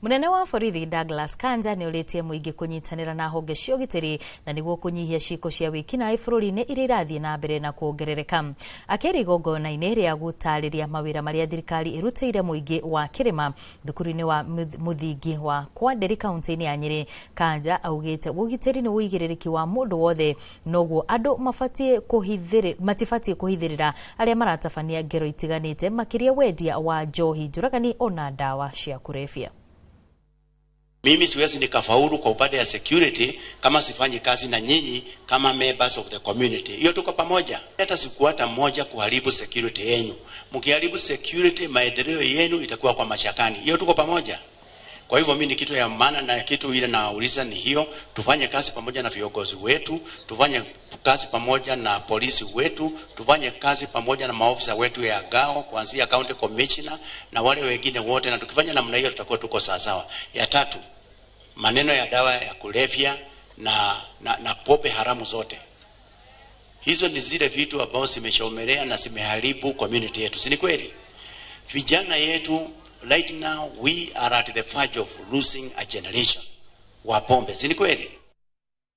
Munene wa borithi Douglas Kanja nĩ orĩtie mũingĩ kũnyitanĩra na honge cia ũgitĩri na nĩguo kũnyihia ciĩko cia wĩkinaĩ bũrũri-inĩ iria irathiĩ na mbere na kuongerereka. Akĩaria igongona-inĩ rĩa gũtarĩria mawĩra marĩa thirikari ĩrutĩire mũingĩ wa kĩrĩma thukuru-inĩ wa mũthingi wa Kwanderi kaunti-inĩ ya Nyĩrĩ, Kanja augĩte ũgitĩri nĩ ũigĩrĩrĩki wa mũndũ wothe noguo andũ matibatiĩ kũhithĩrĩra arĩa maratabania ngero itiganĩte makĩria wendia wa njohi njũragani ona ndawa cia kũrebia. Mimi siwezi nikafaulu kwa upande ya security kama sifanyi kazi na nyinyi kama members of the community. Hiyo tuko pamoja. Hata siku hata moja kuharibu security yenu. Mkiharibu security, maendeleo yenu itakuwa kwa mashakani. Hiyo tuko pamoja. Kwa hivyo mimi ni kitu ya maana na kitu ile nauliza ni hiyo, tufanye kazi pamoja na viongozi wetu, tufanye kazi pamoja na polisi wetu, tufanye kazi pamoja na maofisa wetu ya GAO kuanzia county commissioner na wale wengine wote, na tukifanya namna hiyo tutakuwa tuko sawa sawa. Ya tatu, maneno ya dawa ya kulevya na pombe haramu zote. Hizo ni zile vitu ambazo zimeshomelea na zimeharibu community yetu, si ni kweli? Vijana yetu right now we are at the verge of losing a generation wa pombe, si ni kweli?